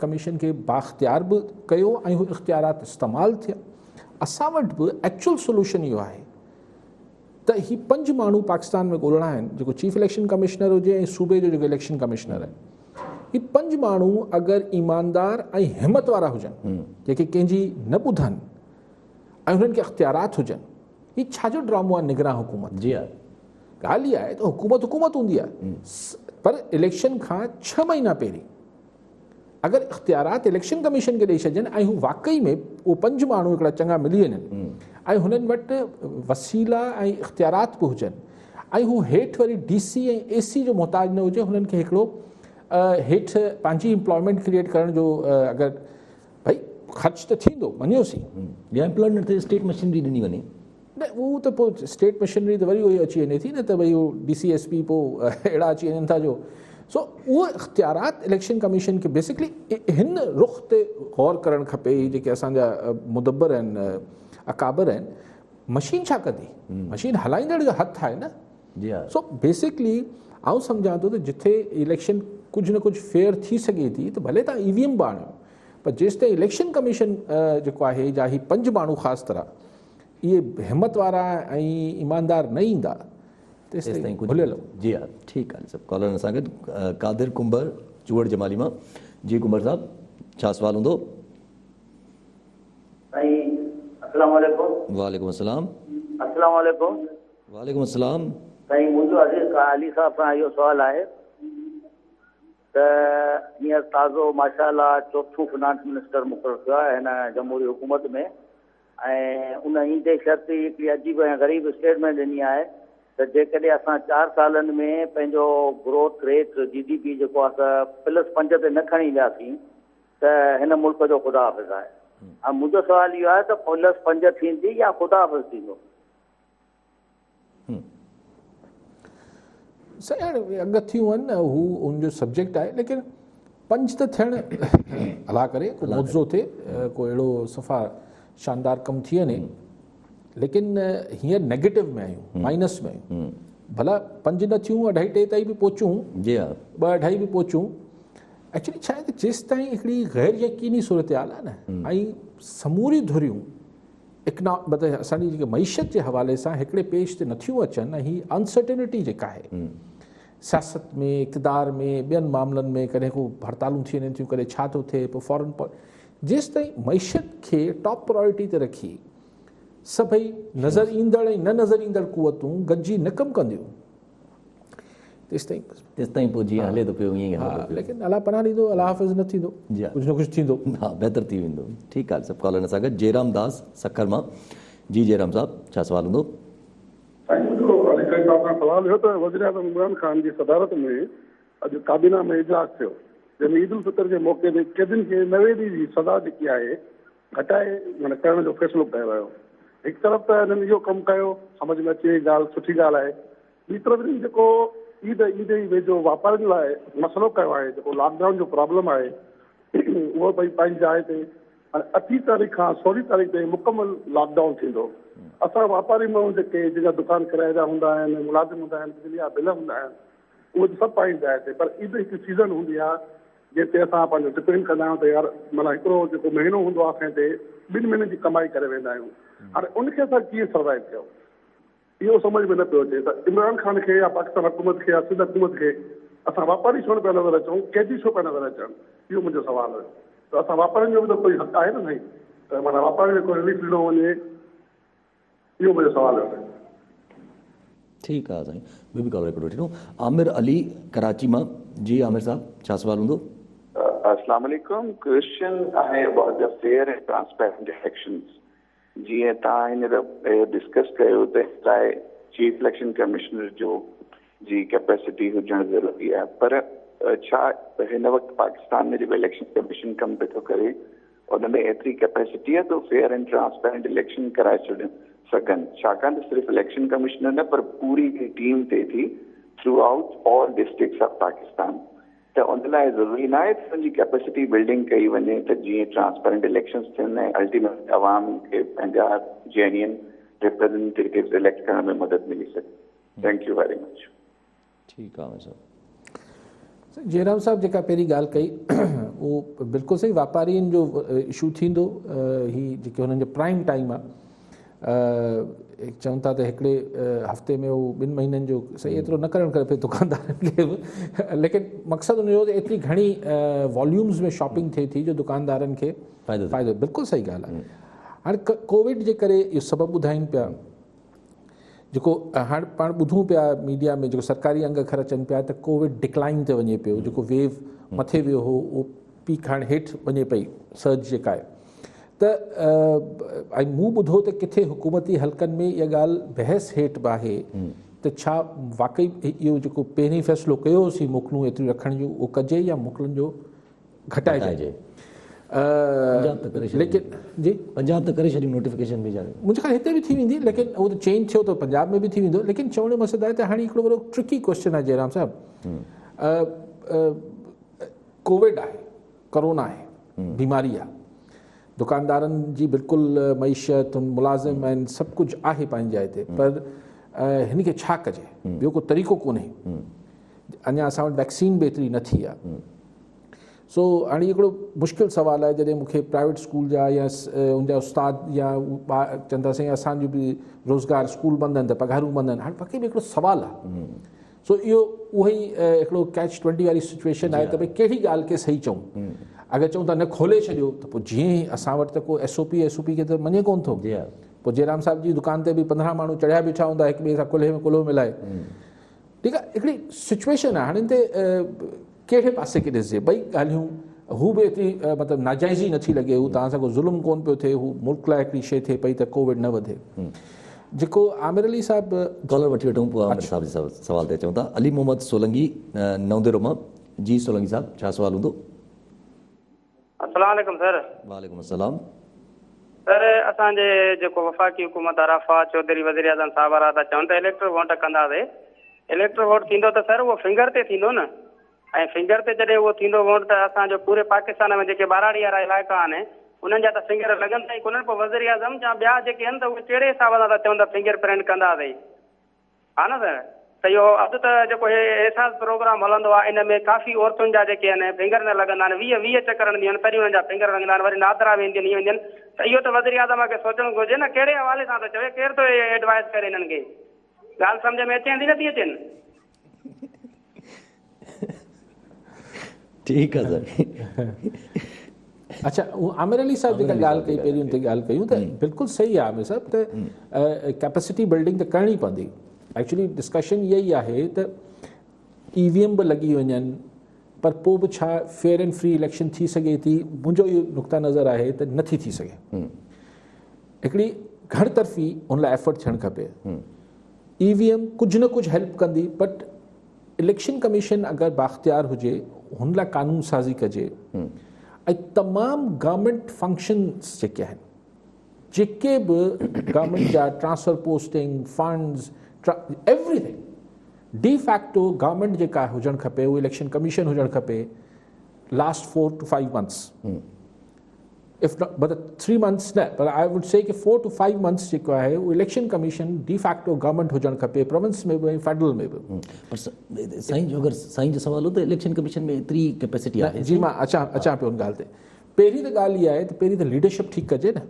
ڪميشن کي بااختيار به ڪيو ۽ هو اختيارات استعمال ٿيا. اسان وٽ به ايڪچوئل سولوشن اهو آهي ته هي پنج ماڻهو پاڪستان ۾ ڳولڻا آهن جيڪو چيف اليڪشن ڪمشنر هجي ۽ صوبي جو جيڪو اليڪشن ڪمشنر آهي هي پنج ماڻهو اگر ايماندار ۽ همت وارا هجن جيڪي ڪنهن جي نه ٻڌن ۽ هنن کي اختيارات هجن. هي ڇا جو ڊرامو آهي نگران حڪومت؟ جي ها. ڳالهه اها آهي ته حڪومت حڪومت هوندي آهي پر اليڪشن کان 6 مهينا پهرين اگر اختيارات اليڪشن ڪميشن کي ڏئي ڇڏجن ۽ هو واقعي ۾ اهو پنج ماڻهو هڪڙا چڱا ملي وڃن ۽ هنن وٽ وسيلا ۽ اختيارات به هجن ۽ هو هيٺ وري ڊي سي ۽ اي سي جو محتاج نه هجي هنن کي هڪڙو هيٺ پنهنجي امپلائمينٽ ڪريئيٽ ڪرڻ جو اگر ڀئي خرچ ته ٿيندو مڃيوسين. يا امپلائمينٽ تي اسٽيٽ مشينري ڏني وڃي. نه اهو ته پوء اسٽيٽ مشينري ته وري اهو اچي وڃي ٿي نه ته ڀئي اهو ڊي سي ايس پي پوء اهڙا اچي وڃن ٿا جو سو اهو اختيارات اليڪشن ڪميشن کي بيسڪلي هن رخ تي غور ڪرڻ کپي هي جيڪي اسان جا مدبر آهن اڪابر آهن مشين ڇا ڪندي مشين هلائيندڙ جو هٿ آهي نه جي ها. سو بيسڪلي آئون سمجهان ٿو ته جٿي اليڪشن ڪجهه نه ڪجهه فيئر ٿي سگهي ٿي ته ڀلي تان اي وي ايم به آڻيو پر جيستائين اليڪشن ڪميشن جيڪو آهي جا هي پنج ماڻهو خاص طرح اهي همت وارا ۽ ايماندار نه ايندا تيستائين ڀليل. جي ها ٺيڪ آهي سڀ ڪالر اسان گڏ قادر ڪنڀر چوهڙ جمالي مان جي ڪنڀر صاحب ڇا سوال هوندو. سائين السلام عليڪم. وعليڪم السلام. السلام عليڪم. وعليڪم السلام. سائين منهنجو عزيز علي صاحب سان اهو سوال آهي ته هينئر تازو ماشاء الله چوٿون فنانس منسٽر مقرر ٿيو آهي هن جمهوري حڪومت ۾ ۽ ان ايندي شرط ئي هڪڙي عجيب ۽ غريب اسٽيٽمينٽ ڏني آهي ته جيڪڏهن اسان چار سالن ۾ پنهنجو growth rate G D P جيڪو آهي سو پلس 5 تي نه کڻي وياسين ته هن ملڪ جو خدا حافظ آهي. هاڻ منهنجو سوال اهو آهي ته پلس 5 ٿيندي يا خدا حافظ ٿيندو؟ سائين هاڻي اڳ ٿيون آهن نه هو ان جو سبجيڪٽ آهي ليڪن 5 ته ٿيڻ الله ڪري ڪو معجزو ٿئي ڪو اهڙو صفا شاندار ڪم ٿي وڃي ليڪن هينئر نيگيٽو ۾ آهيون مائنس ۾ آهيون ڀلا 5 نه ٿيون اڍائي ٽي تائين به پهچون جي ها ٻه اڍائي به پهچون ايڪچولي ڇا آهي ته جيستائين هڪڙي غير يقيني صورتحال آهي نه ۽ سموري ڌريون اڪنا مطلب اسان جي جيڪي معيشت جي حوالي سان هڪڙي پيج تي نٿيون اچن ۽ هي انسرٽينٽي جيڪا آهي سياست ۾ اقتدار ۾ ٻين معاملن ۾ ڪڏهن ڪو هڙتالون ٿي وڃن ٿيون ڪڏهن ڇا ٿو ٿئي پوء فارن جيستائين معيشت کي ٽاپ پرائرٽي تي رکي سڀئي نظر ايندڙ ۽ نه نظر ايندڙ قوتون گڏجي نه ڪم ڪنديون تيستائين تيستائين پوء جيئن هلي ٿو پيو ائين ئي هلندو پيو. ليڪن الله پناهه ڏيندو الله حافظ نه ٿيندو جي ها ڪجهه نه ڪجهه ٿيندو. ها بهتر ٿي ويندو. ٺيڪ آهي سڀ ڪالر سان گڏ جيرام داس سکر مان جي جيرام صاحب ڇا سوال هوندو. سائين منهنجو علي سائين صاحب کان سوال هيو ته وزيراعظم عمران خان جي صدارت ۾ اڄ ڪابينا ۾ اجلاس ٿيو جنهن ۾ عيدالفطر جي موقعي تي قيدين کي 90 ڏينهن جي سزا جيڪي آهي گهٽائي معنيٰ ڪرڻ جو فيصلو ڪيو ويو هڪ طرف ته هنن اهو ڪم ڪيو سمجهه ۾ اچي وئي ڳالهه سٺي ڳالهه آهي ٻي طرف هنن جيڪو عيد ايندي ئي ويجهو واپارين لاء مسئلو ڪيو آهي جيڪو لاڪ ڊائون جو پرابلم آهي اهو ڀئي پنهنجي جاء تي هاڻي اٺين تاريخ کان سورهين تاريخ تائين مڪمل لاڪ ڊائون ٿيندو اسان واپاري ماڻهو جيڪي جن جا دڪان ڪرائي جا هوندا آهن ملازم هوندا آهن بجلي جا بل هوندا آهن اهي ته سڀ پنهنجي جاء تي پر عيد هڪ سيزن هوندي آهي جنهن تي اسان پنهنجو ڊپينڊ ڪندا آهيون ته يار معنيٰ هڪڙو جيڪو مهينو هوندو آهي اسان تي ٻن مهينن جي ڪمائي ڪري ويندا آهيون هاڻي ان کي اسان ڪيئن سروائيو ڪيون اهو سمجهه ۾ نه پيو اچي ته عمران خان کي يا پاڪستان حڪومت کي يا سنڌ حڪومت کي اسان واپاري ڇو نه پيا نظر اچون، قيدي ڇو پيا نظر اچن؟ اهو منهنجو سوال هيو ته اسان واپارين جو به ته ڪوئي حق آهي نه سائين ته معنيٰ واپارين کي ڪو رليف ڏنو وڃي اهو منهنجو سوال هيو سائين. ٺيڪ آ سائين ٻيو به ڪالر هڪڙو وٺي وٺون عامر علي ڪراچي مان جي عامر صاحب ڇا سوال هوندو. اسلام عليڪم ڪويسچن آهي about the fair and transparent elections جيئن توهان هينئر اهو ڊسڪس ڪيو ته ان لاء چيف اليڪشن ڪمشنر جو جي ڪيپيسٽي هجڻ ضروري آهي پر ڇا هن وقت پاڪستان ۾ جيڪو اليڪشن ڪميشن ڪم پئي ٿو ڪري ان ۾ ايتري ڪيپيسٽي آهي ته فيئر اينڊ ٽرانسپيرنٽ اليڪشن ڪرائي ڇڏين سگهن ڇاڪاڻ ته صرف اليڪشن ڪمشنر نه پر پوري هڪڙي ٽيم ٿئي ٿي throughout all districts of Pakistan ته ان لاء ضروري ناهي ته ان جي ڪيپيسٽي بلڊنگ ڪئي وڃي ته جيئن ٽرانسپيرنٽ اليڪشنز ٿين ۽ الٽيميٽلي عوام کي پنهنجا جينين ريپريزنٽيٽوز اليڪٽ ڪرڻ ۾ مدد ملي سگهي. Thank you very much. ٺيڪ آ صاحب. جيرام صاحب جيڪا پهرين ڳالهه ڪئي اهو بلڪل صحيح واپارين جو اشو ٿيندو هي جيڪي هنن جو پرائم ٽائيم آ چون ٿا ته هڪڙي هفتي ۾ هو ٻن مهينن جو صحيح ايترو نه ڪرڻ کپي دڪاندارن کي به ليڪن مقصد ان جو ته ايتري گهڻي واليومز ۾ شاپنگ ٿئي ٿي جو دڪاندارن کي فائدو بلڪل صحيح ڳالهه آهي هاڻي ڪووڊ جي ڪري اهو سبب ٻڌائين پيا جيڪو هاڻ پاڻ ٻڌون پيا ميڊيا ۾ جيڪو سرڪاري انگ اکر اچن پيا ته ڪووڊ ڊڪلائن تي وڃي پيو جيڪو ويو مٿي ويو هو اهو پيڪ هاڻ هيٺ وڃي پئي سرج جيڪا آهي ته ۽ مون ٻڌو ته ڪٿي حڪومتي حلقن ۾ اها ڳالهه بحث هيٺ به آهي ته ڇا واقعي اهو جيڪو پهرين فيصلو ڪيو هوسين موڪلون ايتريون رکڻ جون اهو ڪجي يا موڪلن جو گهٽائجي. ليڪن جي پنجاب ته ڪري ڇڏيون نوٽيفڪيشن به جاري. منهنجي خيال هتي به ٿي ويندي ليڪن اهو ته چينج ٿيو ته پنجاب ۾ به ٿي ويندو ليڪن چوڻ جو مقصد آهي ته هاڻي هڪڙو وڏو ٽرڪي ڪويسچن آهي جئرام صاحب ڪووڊ آهي ڪرونا آهي بيماري آهي دڪاندارن جي بلڪل معيشت ملازم آهن سڀ ڪجهه آهي پنهنجي جاء تي پر هن کي ڇا ڪجي ٻيو ڪو طريقو ڪونهي اڃا اسان وٽ ويڪسين به ايتري نه ٿي آهي سو هاڻي هڪڙو مشڪل سوال آهي جڏهن مونکي پرائيويٽ اسڪول جا يا ان جا استاد يا چون ٿا سائين اسان جو به روزگار اسڪول بند آهن ته پگهارون بند آهن هاڻي واقعي به هڪڙو سوال آهي سو اهو اهو ئي هڪڙو ڪيچ 20 واري سچويشن آهي ته ڀئي ڪهڙي ڳالهه کي صحيح چئون اگر چئون ٿا نه کولي ڇڏيو ته پوء جيئن ئي اسان وٽ ته ڪو S O P S O P کي ته مڃي ڪون ٿو پوء جيرام صاحب جي دڪان تي به 15 ماڻهو چڙهيا بيٺا هوندا هڪ ٻئي سان ڪلهي ۾ ڪلهو ملائي ٺيڪ آهي هڪڙي سچويشن آهي هاڻي هن تي ڪهڙي پاسي کي ڏسجي ٻئي ڳالهيون هو به ايتري مطلب ناجائزي نٿي لڳي هو توهان سان ڪو ظلم ڪون پيو ٿئي هو ملڪ لاء هڪڙي شي ٿئي پئي ته ڪووڊ نه وڌي جيڪو عامر علي صاحب ڪالر وٺي وٺون پوء عامر صاحب جي سوال تي اچون ٿا علي محمد سولنگي نئون مان جي سولنگي صاحب ڇا سوال هوندو. السلام عليڪم سر. وعليڪم السلام. سر اسان جي جيڪو وفاقي حڪومت وارا فواد چوڌري وزير اعظم صاحب وارا ٿا چون ته اليڪٽر ووٽ ڪنداسي اليڪٽر ووٽ ٿيندو ته سر اهو فنگر تي ٿيندو نه ۽ فنگر تي جڏهن اهو ٿيندو ووٽ ته اسان جو پوري پاڪستان ۾ جيڪي ٻهراڙي وارا علائقا آهن انهن جا ته فنگر لڳندا ئي ڪونهن پوء وزير اعظم يا ٻيا جيڪي آهن ته اهي ڪهڙي حساب سان ٿا چون ته فنگر پرنٽ ڪنداسي ها نه سر. ته اهو اڌ ته جيڪو هي احساس پروگرام هلندو آهي ان ۾ ڪافي عورتن جا جيڪي آهن فنگر نه لڳندا آهن 20 20 چڪر هڻنديون آهن تڏهن انهن جا فنگر لڳندا آهن وري نادرا وينديون آهن هيئن وينديون آهن ته اهو ته وزيراعظم کي سوچڻ گهرجي نه ڪهڙي حوالي سان ٿو چوي ڪير ٿو ايڊوائز ڪري انهن کي ڳالهه سمجهه ۾ اچين ٿي نٿي اچين. ٺيڪ آ سر. اڇا عامر علي صاحب جيڪا ڳالهه ڪئي پهرين ان تي ڳالهه ڪيون ته بلڪل صحيح آهي عامر صاحب ته ڪيپيسٽي بلڊنگ ته ڪرڻي پوندي ايڪچولي ڊسڪشن اها ئي آهي ته اي وي ايم به لڳي وڃن پر پوء به ڇا فيئر اينڊ فري اليڪشن ٿي سگهي ٿي منهنجو اهو نقطه نظر آهي ته نٿي ٿي سگهي هڪڙي گهڻ طرفي ان لاء ايفرٽ ٿيڻ کپي اي وي ايم ڪجهه نه ڪجهه هيلپ ڪندي بٽ اليڪشن ڪميشن اگر بااختيار هجي هن لاء قانون سازي ڪجي ۽ تمام گورنمينٽ فنڪشنز جيڪي آهن جيڪي به گورنمينٽ جا transfer posting funds everything de facto government جيڪا هجڻ کپي اهو اليڪشن ڪميشن هجڻ کپي last 4 to 5 months if not مطلب 3 منٿس نه پر I would سي ڪي 4 ٽو 5 منٿس جيڪو آهي اهو election commission de facto government هجڻ کپي پروونس ۾ به ۽ فيڊرل ۾ به. پر سائين جو اگر سائين جو سوال هو ته اليڪشن ڪميشن ۾ ايتري ڪيپيسٽي آهي جي مان اچان اچان پيو ان ڳالهه تي پهرين ته ڳالهه اها آهي ته پهرين ته ليڊرشپ ٺيڪ ڪجي نه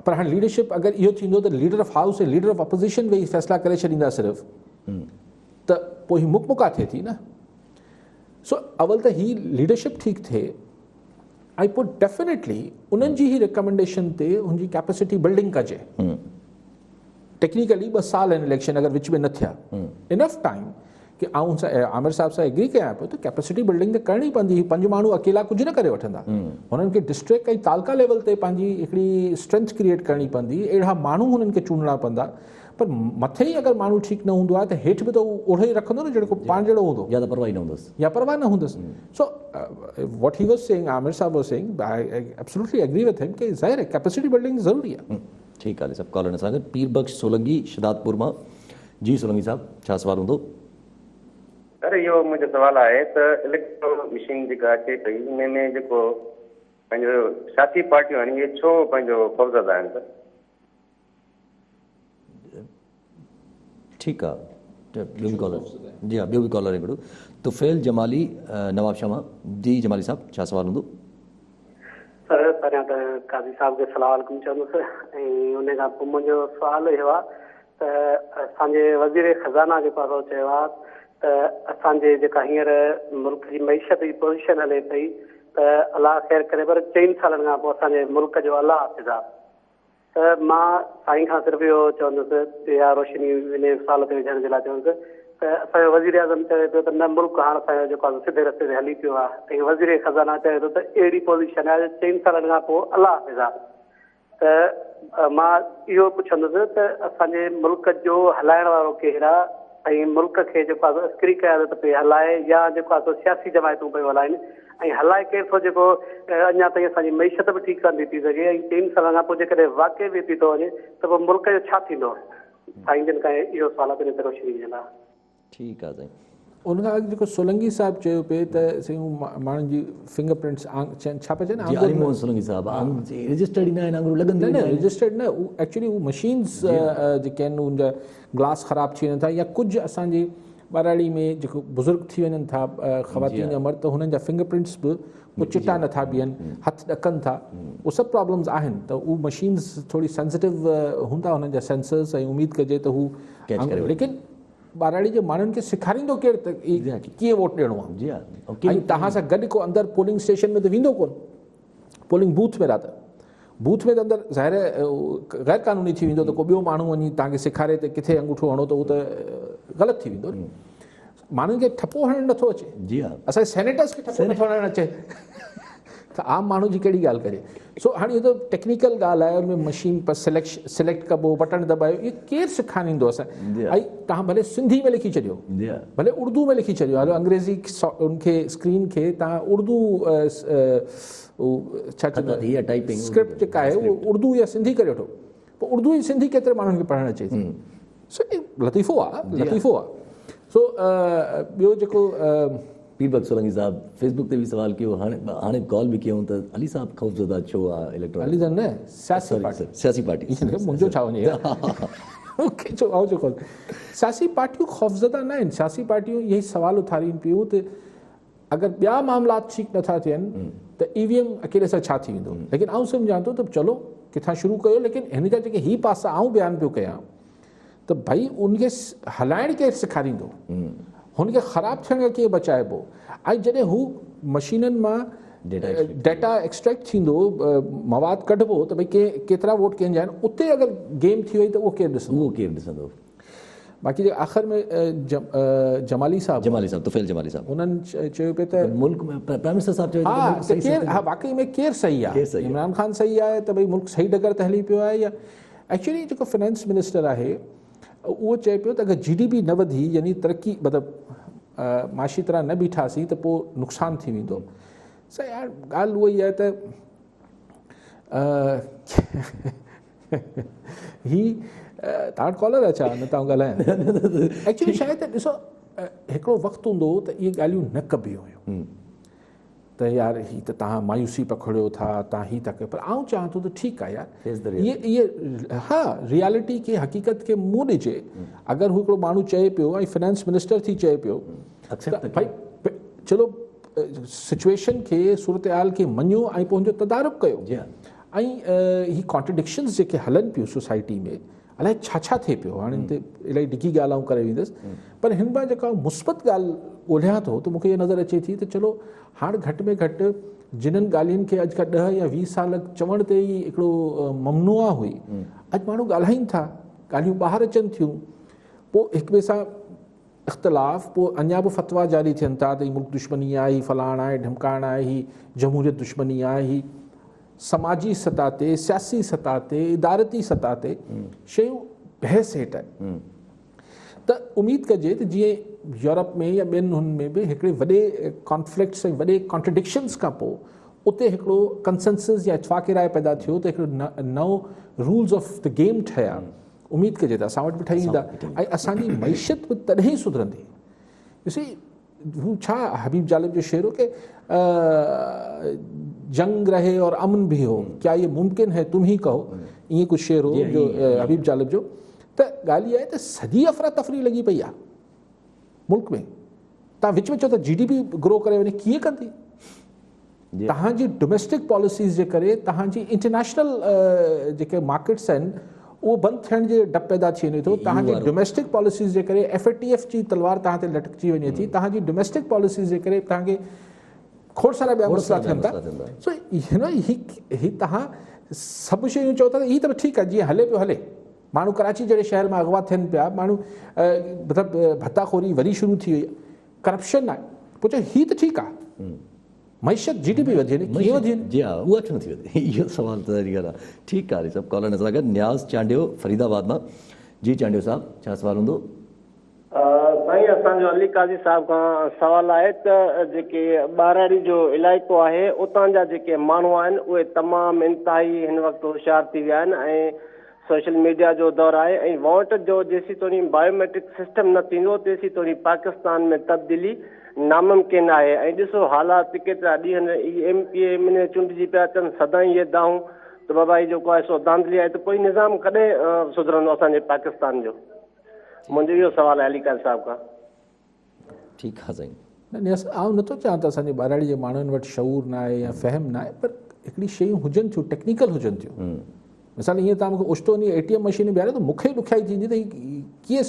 پر هاڻي ليڊرشپ اگر اهو ٿيندو ته leader of house ۽ leader of opposition ويهي فيصلا ڪري ڇڏيندا صرف ته پوء هي مڪ مڪا ٿئي ٿي نه سو اول ته هي ليڊرشپ ٺيڪ ٿئي ۽ پوء ڊيفينيٽلي انهن جي هي ريڪمينڊيشن تي ان جي ڪيپيسٽي بلڊنگ ڪجي ٽيڪنيڪلي ٻه سال آهن اليڪشن اگر وچ ۾ نه ٿيا انف ٽائيم ڪي آئون سان عامر صاحب سان ايگري ڪيان پيو ته ڪيپيسٽي بلڊنگ ته ڪرڻي پوندي هي پنج ماڻهو اڪيلا ڪجهه نه ڪري وٺندا هنن کي ڊسٽرڪٽ ۽ تعلقه ليول تي پنهنجي هڪڙي اسٽرينٿ ڪريئيٽ ڪرڻي پوندي اهڙا ماڻهو هنن کي چونڊڻا پوندا پر مٿي ئي اگر ماڻهو ٺيڪ نه هوندو آهي ته هيٺ به ته هو اوڙو ئي رکندو نه جهڙو ڪو پاڻ جهڙو هوندو. يا ته پرواهه ئي نه هوندس. يا پرواهه نه هوندس. سو what he was saying Amir صاحب was saying I absolutely agree with him ڪي ظاهر آهي ڪيپيسٽي بلڊنگ ضروري آهي. ٺيڪ آهي سڀ ڪالرن سان گڏ پير بخش سولنگي شھدادپور مان جي سولنگي صاحب ڇا سوال هوندو. سر اهو منهنجو سوال آهي ته اليڪٽرو مشين جيڪا اچي پئي ان ۾ جيڪو پنهنجو سياسي پارٽيون آهن اهي ڇو پنهنجو خوفزده آهن سر. ٺيڪ آ ٻيو به ڪالر جي ها ٻيو به ڪالر هڪڙو طفيل جمالي نواب شاهه مان جي جمالي صاحب ڇا سوال هوندو. سر پهريان ته قاضي صاحب کي سلام عليڪم چوندس ۽ ان کان پوء منهنجو سوال اهو آ ته اسان جي وزير خزانه جيڪو آ سو چيو آ ته اسان جي جيڪا هينئر ملڪ جي معيشت جي پوزيشن هلي پئي ته الله خير ڪري پر چئن سالن کان پوء اسان جي ملڪ جو الله حافظ آ ته مان سائين کان صرف اهو چوندس اها روشني انهي سوال تي وجهڻ جي لاء چوندس ته اسان جو وزير اعظم چوي پيو ته نه ملڪ هاڻ اسان جو جيڪو آهي سو سڌي رستي تي هلي پيو آهي ۽ وزير خزانه چوي ٿو ته اهڙي پوزيشن آهي جو چئن سالن کان پوء الله حافظ آهي ته مان اهو پڇندس ته اسان جي ملڪ جو هلائڻ وارو ڪير آهي ۽ ملڪ کي جيڪو آهي سو عسڪري قيادت پئي هلائي يا جيڪو آهي سو سياسي جماعتون پيون هلائن ۽ هلائي ڪير ٿو جيڪو اڃا تائين اسان جي معيشت به ٺيڪ ڪانه ٿي ٿي سگهي ۽ چئن سالن کان پوء جيڪڏهن واقعي به ٿي ٿو وڃي ته پوء ملڪ جو ڇا ٿيندو؟ سائين جن کان اهو سوال آهي ته ان تي روشني وجهندا. ٺيڪ آ سائين. ان کان اڳ جيڪو سولنگي صاحب چيو پئي ته سائين ماڻهن جي فنگر پرنٽس ڇا پيا چون جي علي محمد سولنگي صاحب آنگ رجسٽرڊ ئي نه آهن آڱرون لڳنديون نه نه رجسٽرڊ نه ايڪچولي هو مشينز جيڪي آهن ان جا گلاس خراب ٿي وڃن ٿا يا ڪجهه اسان جي ٻهراڙي ۾ جيڪو بزرگ ٿي وڃن ٿا خواتين يا مرد ته هنن جا فنگر پرنٽس به پوء چٽا نٿا بيهن هٿ ڏڪن ٿا اهي سڀ پرابلمز آهن ته اهي مشينز ٿوري سينسٽو هوندا هنن جا سينسرز ۽ اميد ڪجي ته هو ليڪن ٻهراڙي جي ماڻهن کي سيکاريندو ڪير ته ڪيئن ووٽ ڏيڻو آهي ۽ توهان سان گڏ ڪو اندر پولنگ اسٽيشن ۾ ته ويندو ڪون پولنگ بوٿ ۾ راتر بوٿ ۾ ته اندر ظاهر آهي غير قانوني ٿي ويندو ته ڪو ٻيو ماڻهو وڃي توهان کي سيکاري ته ڪٿي انگوٺو هڻو ته اهو ته غلط ٿي ويندو ماڻهن کي ٺپو هڻڻ نٿو اچي جي ها اسان جي سينيٽرز کي ٺپو نٿو هڻڻ اچي ته عام ماڻهو جي ڪهڙي ڳالهه ڪجي سو هاڻي اهو ته ٽيڪنيڪل ڳالهه آهي ان ۾ مشين پر سليڪٽ سليڪٽ ڪبو بٽڻ دٻايو اهو ڪير سيکاريندو اسان ۽ توهان ڀلي سنڌي ۾ لکي ڇڏيو ڀلي اردو ۾ لکي ڇڏيو هلو انگريزي ان کي اسڪرين کي توهان اردو ڇا چوندا اسڪرپٽ جيڪا آهي اهو اردو يا سنڌي ڪري وٺو پوء اردو ۽ سنڌي ڪيتري ماڻهن کي پڙهڻ اچي ٿي سو لطيفو آ لطيفو آ سو ٻيو جيڪو پير بخش سولنگي صاحب فيس بڪ تي به سوال ڪيو هاڻي هاڻي ڪال به ڪيون ته علي صاحب خوفزده ڇو آ اليڪٽرانڪ علي صاحب نه سياسي پارٽي سياسي پارٽي منهنجو ڇا وڃي مونکي ڇو آئون ڇو خوف سياسي پارٽيون خوفزده نه آهن سياسي پارٽيون اهي سوال اٿارين پيون ته اگر ٻيا معاملات ٺيڪ نٿا ٿين ته اي وي ايم اڪيلي سان ڇا ٿي ويندو ليڪن آئون سمجهان ٿو ته چلو ڪٿان شروع ڪيو ليڪن هن جا جيڪي هي پاسا آئون بيان پيو ڪيان ته ڀئي ان کي هلائڻ ڪير سيکاريندو هن کي خراب ٿيڻ کان ڪيئن بچائبو ۽ جڏهن هو مشينن مان ڊيٽا ايڪسٽريڪٽ ٿيندو مواد ڪڍبو ته ڀئي ڪيترا ووٽ ڪنهن جا آهن اتي اگر گيم ٿي وئي ته اهو ڪير ڏسندو اهو ڪير ڏسندو باقي جي آخر ۾ جمالي صاحب جمالي صاحب طفيل جمالي صاحب انهن چيو پئي ته ملڪ ۾ پرائم منسٽر صاحب چيو ته ملڪ صحيح ڪير ها واقعي ۾ ڪير صحيح آهي عمران خان صحيح آهي ته ڀئي ملڪ صحيح ڊگر تي هلي پيو آهي يا ايڪچوئلي جيڪو فنانس منسٽر آهي اهو چئي پيو ته اگر جي ڊي پي نه وڌي يعني ترقي مطلب معاشي طرح نه بيٺاسين ته پوء نقصان ٿي ويندو سا يار ڳالهه اها ئي آهي ته هي توهان وٽ ڪالر آهي ڇا نه ته آئون ڳالهايان ايڪچولي ڇا آهي ته ڏسو هڪڙو وقت هوندو هو ته اهي ڳالهيون نه ڪبيون هيون ته يار هي ته توهان مايوسي پکڙيو ٿا توهان هي ٿا ڪيو پر آئون چاهان ٿو ته ٺيڪ آهي يار اهي اهي ها ريالٽي کي حقيقت کي منهن ڏجي اگر هو هڪڙو ماڻهو چئي پيو ۽ فنانس منسٽر ٿي چئي پيو ته ڀائي چلو سچويشن کي صورتحال کي مڃو ۽ پوء هن جو تدارڪ ڪيو ۽ هي ڪانٽرڊڪشنز جيڪي هلن پيون سوسائٽي ۾ الائي ڇا ڇا ٿئي پيو هاڻي هن تي الائي ڊگهي ڳالهه آئون ڪري ويندس پر هن مان جيڪا مثبت ڳالهه ڳولهيان ٿو ته مونکي اها نظر اچي ٿي ته چلو هاڻ گهٽ ۾ گهٽ جنن ڳالهين کي اڄ کان 10 يا 20 سال اڳ چوڻ تي ئي هڪڙو ممنوع هئي اڄ ماڻهو ڳالهائين ٿا ڳالهيون ٻاهر اچن ٿيون پوء هڪ ٻئي سان اختلاف، پوء اڃا به فتويٰ جاري ٿين ٿا ته هي ملڪ دشمني آهي، هي فلاڻ آهي، ڍمڪاڻ آهي، هي جمهوريت دشمني آهي، هي سماجي سطح تي، سياسي سطح تي، ادارتي سطح تي شيون بحث هيٺ آهن ته اميد ڪجي ته جيئن يورپ ۾ يا ٻين هن ۾ به هڪڙي وڏي ڪانفلڪٽس ۽ وڏي ڪانٽرڊڪشنز کان پوء اتي هڪڙو ڪنسنسس يا اتفاق راء پيدا ٿيو ته هڪڙو نئون رولز آف the game ٺهيا. اميد ڪجي ته اسان وٽ به ٺهي ايندا ۽ اسان جي معيشت به تڏهن ئي سڌرندي. You see هو ڇا حبيب جالب جو شعر هو ڪي جنگ رهي اور امن به هو ڪيا یہ ممڪن هي تم هي ڪهو ائين ڪجهه شعر هو جو حبيب جالب جو ته ڳالهه اها آهي ته سڄي افراتفري لڳي پئي آهي ملڪ ۾ تان وچ ۾ چئو ته جي ڊي پي گرو ڪري وڃي ڪيئن ڪندي توهان جي ڊوميسٽڪ پاليسيز جي ڪري توهان جي انٽرنيشنل جيڪي مارڪيٽس آهن اهو بند ٿيڻ جي ڊپ پيدا ٿي وڃي ٿو توهان جي ڊوميسٽڪ پاليسيز جي ڪري ايف اي ٽي ايف جي تلوار توهان تي لٽڪجي وڃي ٿي توهان جي ڊوميسٽڪ پاليسيز جي ڪري توهان کي کوڙ سارا ٻيا مسئلا ٿين ٿا سو هن هي هي توهان سڀ شيون چئو ٿا ته هي ته ٺيڪ آهي جيئن هلي پيو هلي ماڻهو ڪراچي جهڙي شهر مان اغوا ٿين پيا ماڻهو مطلب ڀتا خوري وري شروع ٿي وئي ڪرپشن آهي پوء چئو هي ته ٺيڪ آهي معيشت جي ڊي پي وڌي وڃي ڪيئن وڌي وڃي؟ جي ها اها ڇو نٿي وڌي اهو سوال ته ظاهري ڳالهه آهي ٺيڪ آهي سڀ ڪالر سان گڏ نياز چانڊيو فريد آباد مان جي چانڊيو صاحب ڇا سوال هوندو؟ سائين اسان جو علي قاضي صاحب کان سوال آهي ته جيڪي ٻهراڙي جو علائقو آهي اتان جا جيڪي ماڻهو آهن اهي تمام انتهائي هن وقت هوشيار ٿي ويا آهن ۽ سوشل ميڊيا جو دور آهي ۽ ووٽ جو جيسيتوڻي بايوميٽرڪ سسٽم نه ٿيندو تيسيتوڻي پاڪستان ۾ تبديلي ناممڪن آهي ۽ ڏسو حالات ڪيترا ڏينهن هي M P A M N A چونڊجي پيا اچن سدائين اهي دانهون ته بابا هي جيڪو آهي سو ڌانڌلي آهي ته پوء نظام ڪڏهن سڌرندو اسان جي پاڪستان جو منهنجو اهو سوال آهي علي قاضي صاحب کان. ٺيڪ آ سائين. نه نياز آئون نٿو چاهيان ته اسان جي ٻهراڙي جي ماڻهن وٽ شعور نه آهي يا فهم نه آهي پر هڪڙي شيون هجن ٿيون ٽيڪنيڪل هجن ٿيون مثال ائين توهان مونکي اوچتو وڃي اي ٽي ايم مشين بيهاريو ته مونکي ڏکيائي ٿيندي ته هي ڪيئن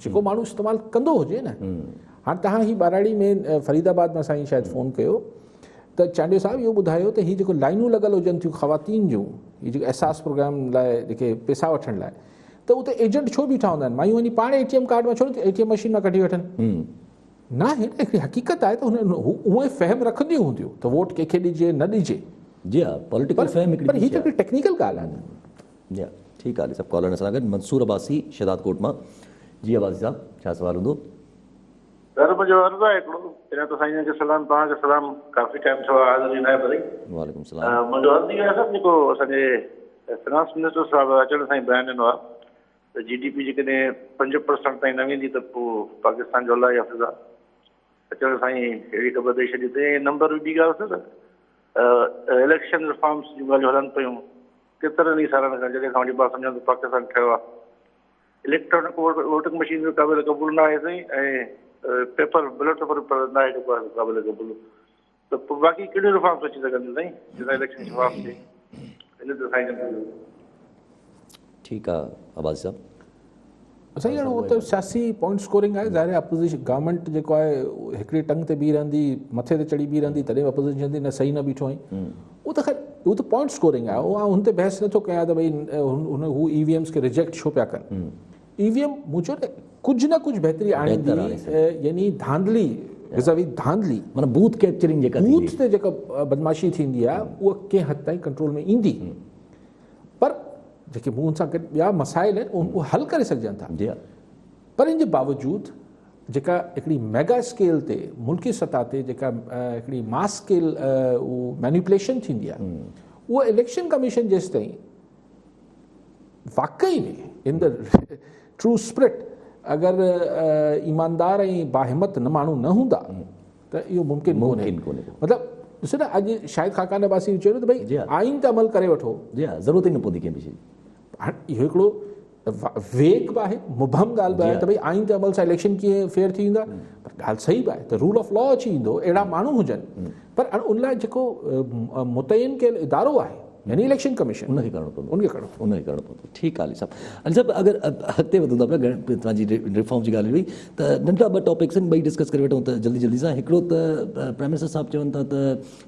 جيڪو ماڻهو استعمال ڪندو هجي نه هاڻي توهان هي ٻهراڙي ۾ فريد آباد مان سائين شايد فون ڪيو ته چانڊيو صاحب اهو ٻڌايو ته هي جيڪو لائنون لڳل هجن ٿيون خواتين جون هي جيڪو احساس پروگرام لاء جيڪي پيسا وٺڻ لاء ته اتي ايجنٽ ڇو بيٺا هوندا آهن مايون وڃي پاڻ اي ٽي ايم ڪارڊ مان ڇو نه اي ٽي ايم مشين مان ڪڍي وٺن ناهي نه هڪڙي حقيقت آهي ته هن هو اهي فهم رکنديون هونديون ته ووٽ ڪنهن کي ڏجي نه ڏجي. جي ها پوليٽيڪل فهم هڪڙي پر هي ته هڪڙي ٽيڪنيڪل ڳالهه آهي نه. جي ها ٺيڪ آهي سڀ ڪالر سان گڏ منصور عباسي شهداد ڪوٽ مان جي عباسي صاحب ڇا سوال هوندو. سر منهنجو عرض آهي هڪڙو پهريان ته سائين کي سلام توهان کي سلام ڪافي ٽائيم ٿيو آهي حاضري ناهي ڀري. وعليڪم السلام. منهنجو عرض اهو آهي سر جيڪو اسان جي فنانس منسٽر صاحب اچڻ سان ئي بيان ڏنو آهي ته جي ڊي پي جيڪڏهن 5% تائين نه ويندي ته پوء پاڪستان جو الله ئي حافظ آهي اچڻ سان ئي اهڙي خبر ڏئي ڇڏي اٿئي ۽ نمبر ٻي ڳالهه سر اليڪشن ريفارمس جون ڳالهيون هلن پيون ڪيترن ئي سالن کان جڏهن کان وٺي مان سمجهان ٿو پاڪستان ٺهيو آهي. اليڪٽرانڪ ووٽنگ مشين به قابل قبول نه آهي سائين ۽ پيپر بيلٽ پيپر به نه آهي جيڪو آهي قابل قبول ته پوء باقي ڪهڙيون ريفارمس اچي سگهن ٿيون سائين جنهن سان اليڪشن شفاف ٿئي ان تي سائين جن ٺيڪ آ عباسي صاحب. سائين هاڻي اهو ته سياسي پوائنٽ اسڪورنگ آهي ظاهر آهي اپوزيشن گورنمينٽ جيڪو آهي هڪڙي ٽنگ تي بيهي رهندي مٿي تي چڙهي بيهي رهندي تڏهن به اپوزيشن چوندي نه صحيح نه بيٺو آهين اهو ته خير اهو ته پوائنٽ اسڪورنگ آهي اهو آئون هن تي بحث نٿو ڪيان ته ڀئي هن هو اي وي ايمز کي ريجيڪٽ ڇو پيا ڪن اي وي ايم مون چيو نه ڪجهه نه ڪجهه بهتري آڻيندي يعني ڌانڌلي وزاوي ڌانڌلي معنيٰ بوٿ ڪيپچرنگ جيڪا ٿيندي بوٿ تي جيڪا بدمعاشي ٿيندي آهي اها ڪنهن حد تائين ڪنٽرول ۾ ايندي پر جيڪي مون سان گڏ ٻيا مسائل آهن اهي حل ڪري سگهجن ٿا جي ها پر ان جي باوجود جيڪا هڪڙي ميگا اسڪيل تي ملڪي سطح تي جيڪا هڪڙي ماس اسڪيل مينيپوليشن ٿيندي آهي اها اليڪشن ڪميشن جيستائين واقعي ۾ ان دا ٽرو اسپرٽ اگر ايماندار ۽ باهمت نه ماڻهو نه هوندا ته اهو ممڪن ڪونهي مطلب ڏسو نه اڄ شاهد خاقان عباسي چيو نه ته ڀئي آئين تي عمل ڪري وٺو جي ها ضرورت ئي نه پوندي ڪنهن به شيء جي. هاڻ اهو هڪڙو ويگ به آهي مبهم ڳالهه به آهي ته ڀئي آئين تي عمل سان اليڪشن ڪيئن فيئر ٿي ويندا پر ڳالهه صحيح به آهي ته رول آف لا اچي ويندو اهڙا ماڻهو هجن پر ان لاء جيڪو متعين ڪيل ادارو آهي يعني اليڪشن ڪميشن ان کي ڪرڻو پوندو ان کي ڪرڻو ان کي ڪرڻو پوندو ٺيڪ آهي علي صاحب علي صاحب اگر اڳتي وڌون ٿا پيا توهان جي ريفارم جي ڳالهه هئي ته ننڍڙا ٻه ٽاپڪس آهن ٻئي ڊسڪس ڪري وٺون ته جلدي جلدي سان هڪڙو ته پرائم منسٽر صاحب چون ٿا ته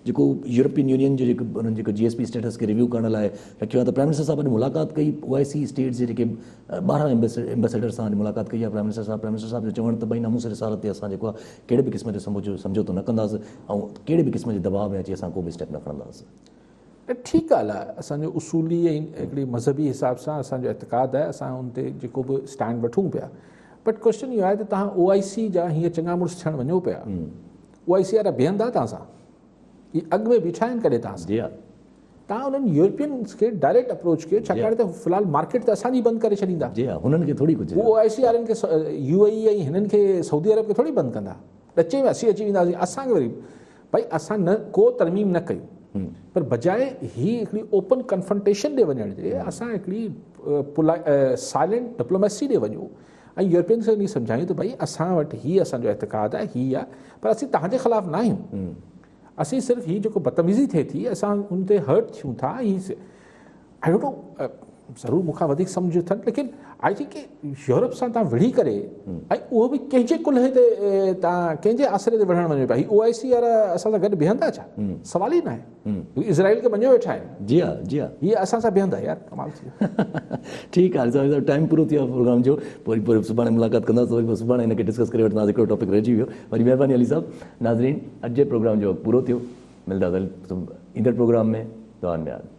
جيڪو يورپين يونين جو جيڪو انهن جيڪو جي ايس پي اسٽيٽس کي ريويو ڪرڻ لاء رکيو آهي ته پرائم منسٽر صاحب اڄ ملاقات ڪئي او آء سي اسٽيٽس جي جيڪي 12 ايمبيسيڊر سان اڄ ملاقات ڪئي آهي پرائم منسٽر صاحب پرائم منسٽر صاحب جو چوڻ ته ڀئي ناموس رسالت تي اسان جيڪو آهي ڪهڙي به قسم جو سمجهوتو نه ڪنداسين ۽ ڪهڙي به قسم جي دٻاء ۾ اچي اسان ڪو به اسٽيپ نه کڻنداسين. نه ٺيڪ ڳالهه آهي اسان جو اصولي ۽ هڪڙي مذهبي حساب سان اسان جو اعتقاد آهي اسان ان تي جيڪو به اسٽينڊ وٺون پيا بٽ ڪوشچن اهو آهي ته توهان او آء سي جا هيئن چڱا مڙس ٿيڻ وڃو پيا او آء سي وارا بيهندا توهان سان هي اڳ ۾ بيٺا آهن ڪڏهن توهان سان جي ها توهان انهن يورپينز کي ڊائريڪٽ اپروچ ڪيو ڇاڪاڻ ته في الحال مارڪيٽ ته اسان جي بند ڪري ڇڏيندا جي ها هنن کي ٿوري ڪجهه او آء سي وارن کي يو اي اي ۽ هنن کي سعودي عرب کي ٿوري بند ڪندا ڏچي ۾ اسين اچي وينداسين اسان کي وري ڀائي اسان نه ڪو ترميم نه ڪيون پر بجاء هي هڪڙي اوپن ڪنفرنٽيشن ڏي وڃڻ جي اسان هڪڙي سائلنٽ ڊپلوميسي ڏي وڃون ۽ يورپين کي سمجهايون ته ڀائي اسان وٽ هي اسان جو اعتقاد آهي هي آهي پر اسين توهان جي خلاف نه آهيون اسين صرف هي جيڪو بدتميزي ٿئي ٿي اسان ان تي هرٽ ٿيون ٿا هي I don't know ضرور مون کان وڌيڪ سمجهه اٿن ليڪن I think Europe سان تان وڙهي ڪري ۽ اهو به ڪنهن جي ڪلهي تي تان ڪنهن جي آسري تي وڙهڻ وڃو پيا هي او آء سي وارا اسان سان گڏ بيهندا ڇا سوال ئي ناهي اسرائيل کي مڃيو ويٺا آهن جي ها جي ها هي اسان سان بيهندا يار ڪمال ٿي ويو ٺيڪ آهي صاحب ٽائيم پورو ٿي ويو پروگرام جو پوء وري سڀاڻي ملاقات ڪنداسين وري سڀاڻي هن کي ڊسڪس ڪري وٺنداسين هڪڙو ٽاپڪ رهجي ويو وڏي مهرباني علي صاحب ناظرين اڄ جي پروگرام جو وقت پورو ٿيو ملنداسين ايندڙ پروگرام ۾ دعائن ۾ ياد.